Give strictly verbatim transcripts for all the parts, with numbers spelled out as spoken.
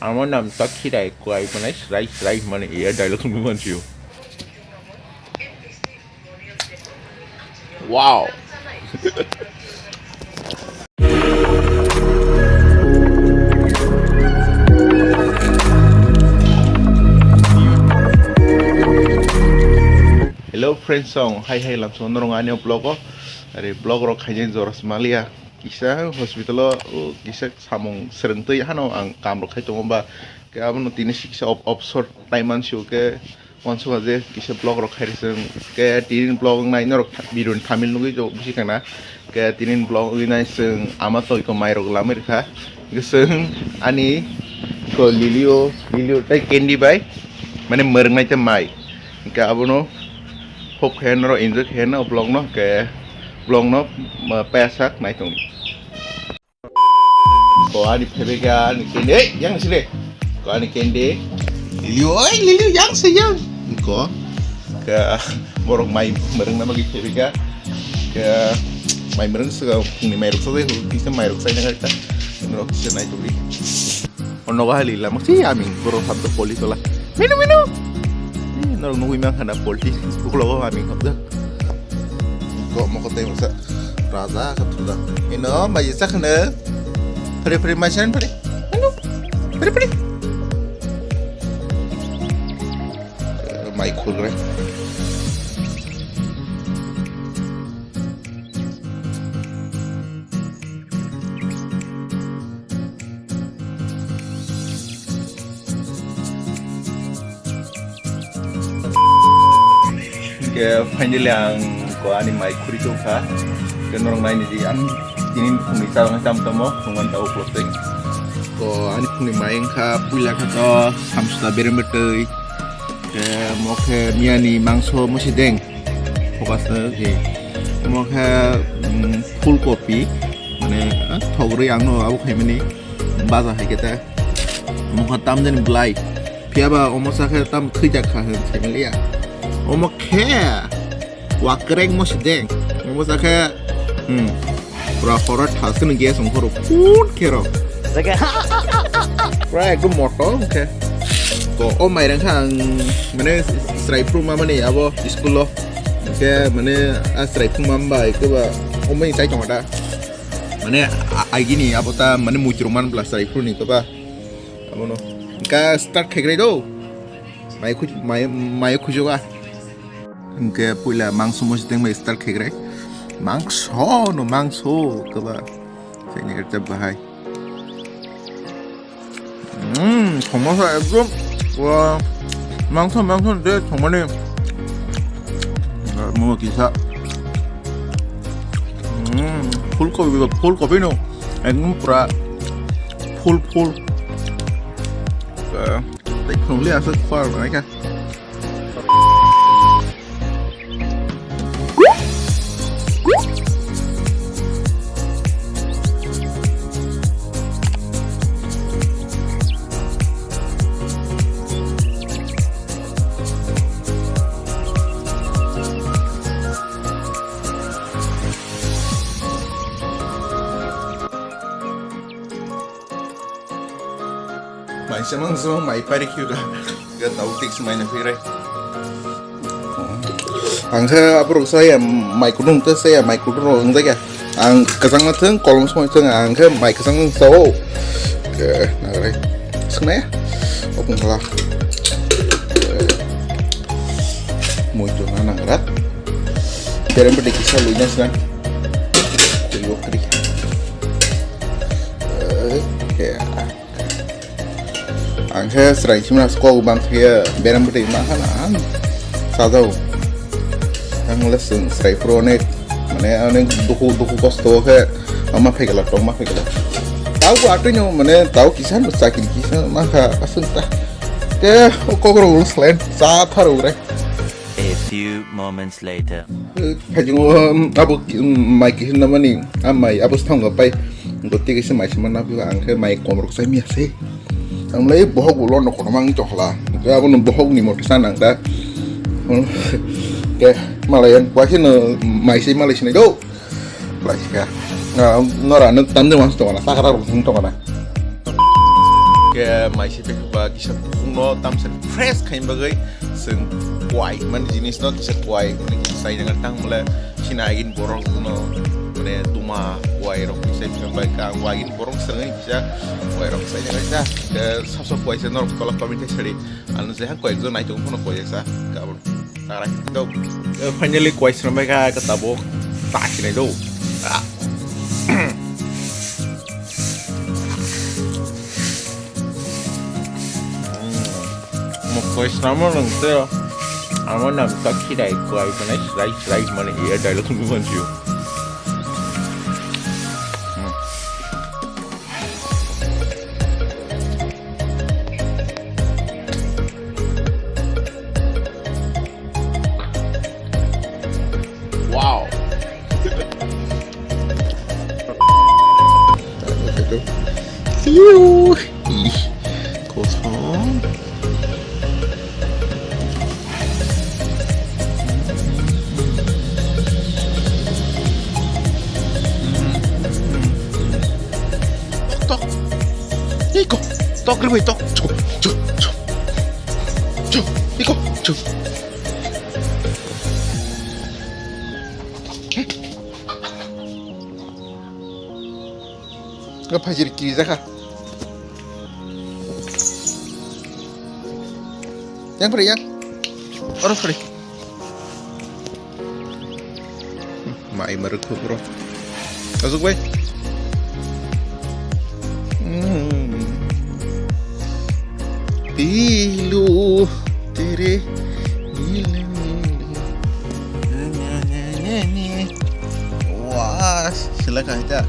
Amo nam ta khirai kwai manai srai srai hwnmani iya dialogue nungwi mansio. Wow. Hello friends, song hai hai lamso norong ani vlog o. Are vlog rok khaijak joras malia. Kisa hospital o, o kisa samung sereng twi hano ang kam rok khai tongo ba. Ke abono tini si kisa op-, opsor time mansio ke. Wansukha je kisa vlog rok khairi chwng, ke tini vlog wngnai norok tha-, video ni thumbnail nugwi jo bisi khana, ke tini vlog wngnai chwng ama toi ko mai rok lamwi rwkha, ke chwng ani ko Lilio, Lilio tei Candy bai mane mwrwknai tei mai, ke abono hope khe norok enjoy khe no vlog no, ke vlog no, ma, payasak nai tong. Ko ani phebeka ani kende, ei, yang sile. Ko ani kende. Lilio, oi, Lilio, yang se yang. Ko, ke, borok mai mereng nama ki phebeka. Ke, mai mereng sega, pungni mai rok sajai, kisa mai rok sajai na ka. Norok kisa nai tuli. Ono ga hali lama si ami, borok habda poli tola. Minu, minu. Eh, norok nugui mang khana polti, uklo go ami habda. Ko moko tei masa raja ka thuda. Ino mai sa khana. Pare pare mai san pare. Ino. Pare pare. Eh, mai khulre. Hingke finally ang ko ani mai khuri tongkha. Ke norok naini di ang tini phungni chajak tam tamo phungman ta uklok tei. Ko ani phungni mai wngkha puila kha to samsda berem betwi. Ke mokhe miyani mangso musi deng. Focus na je. Mokhe, mm, full copy. Mane, ah, thogri ang no abo khaimani. Baja hai khe ta. Mokha tamjani belai. Phiya ba omo sakhe tam thwijak kha hwn saimaliya. Omo khe wakrek mo sideng. Omo sakhe, hmm, pura horror thas khe gas ongkhoro phun khero. Jaga. Pura ekdom moto khe. Ko o mairang kha ang mane srai phru ma mani abo school lo. Khe mane a srai phru ma bai khe ba omo ni chai tongo da. Mane a-, aigini abo ta mane muitrok man bla chwrai phuru ni khe ba. Abono. Ka start khaigrai do. Mai khuj-, mai, mai khujoga. Hingke puila mangso musi teng bai start khaigrai. Mangso no mangso khe ba. Sini kerja bahai. Mm, thongmasa ekdom, wa, mangsa, mangsa de thongmani. Mo kisa. Mm, full copy, full copy no. Ekdom pura full, full. Eh, tei phunukli aswk par banai kha. Mai samang samang mai pari khiuda. Ga tau tik mai na phirai. Ang khe aborok saya mai kudung te saya mai kudung rok wng jaga. Ang kwchang na thung kolom song thung ang khe mai kwchang wng sao. Ke nagrai. Swngnai. Opung khala. Mui tu na nang rat. Kerem pedi kisa lui na sna. Kui wok kri. Eh, ya. Ang khe chwrai sima kok bang khe berem bwtwi ma khana ang sajao. Ang le chwng chwrai phuru onek mane onek dukhu dukhu kosto khe ma phaikala tong ma phaikala. Tau bo atwi no mane tau kisa no chakri kisa ma kha aswk ta. Te o kok rok slen cha tharo re. A few moments later. Phaichungo, um, abo, um, mai kisin namani, ah, mai abo sithango pai. Gotti kaisa mai sima naphiba, ang khe mai komrok chai miya se. Ang lai bohok ulo no kono mang chokla. Ke abo no bohok ni moto sa nang da. Ke malai yan, waise no mai se malai sinai do. Laika. Ah, nora no tamde mas tongana, sakara rok sing tongana. Ke mai se pekha ba kisa kukung no tamsa fresh khaina bagwi chwng kwai mani jinis no kisa kwai mani kisa chai nang tang mole chini agini borok no mane duma kwai rok kisa pekha bai ka agini borok swrwngwi kisa kwai rok chai nang kisa ke sab sab kwai se norok tola comment khai sadi ano je ha kwai jon nai tong phano kwai sa kabor. Tara khe do. Eh, finally, kwai swnambai kha, khe tabuk ta khinai do. Ah. Mo kwai swnamo nang te. Amo nang ta khinai kwai mane slai slai mane iya dialogue ni manju. Wow. Liu. Ih, kosong. Tok. Iko. Tok, ribui, tok. Cuk, cuk, cuk. Cuk, iko, cuk. Nga phajir kiri jakha. Yang pari yang. Oro sorry. Mai maruk bro. Masuk bai. Hmm. Pilu tere nile nile. Wah, silakan aja.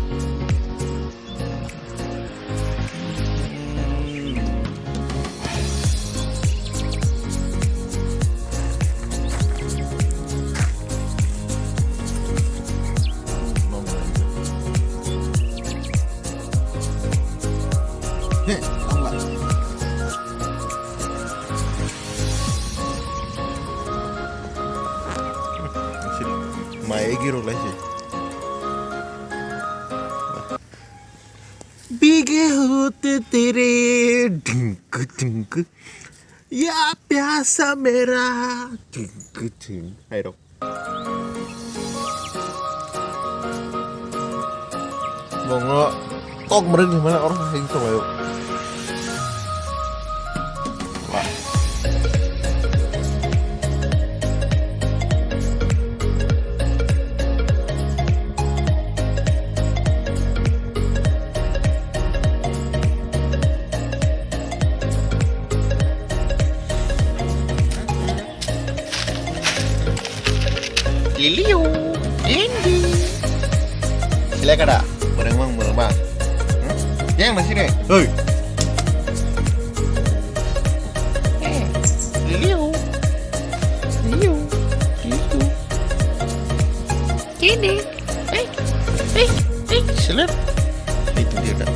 Mai egi rok lai se. Bige hote tere, dingku dingku. Ya pyasa mera, dingku ding. Hai rok. Bongo tok mreng ni mana orang hai tong ayo. Liliu, Andy. Sila kada, bareng bang, bareng bang. Hmm? Yang masih deh. Hei. Eh, Liliu. Liliu. Liliu. Ini. Eh, eh, eh. Sila. Itu dia dah.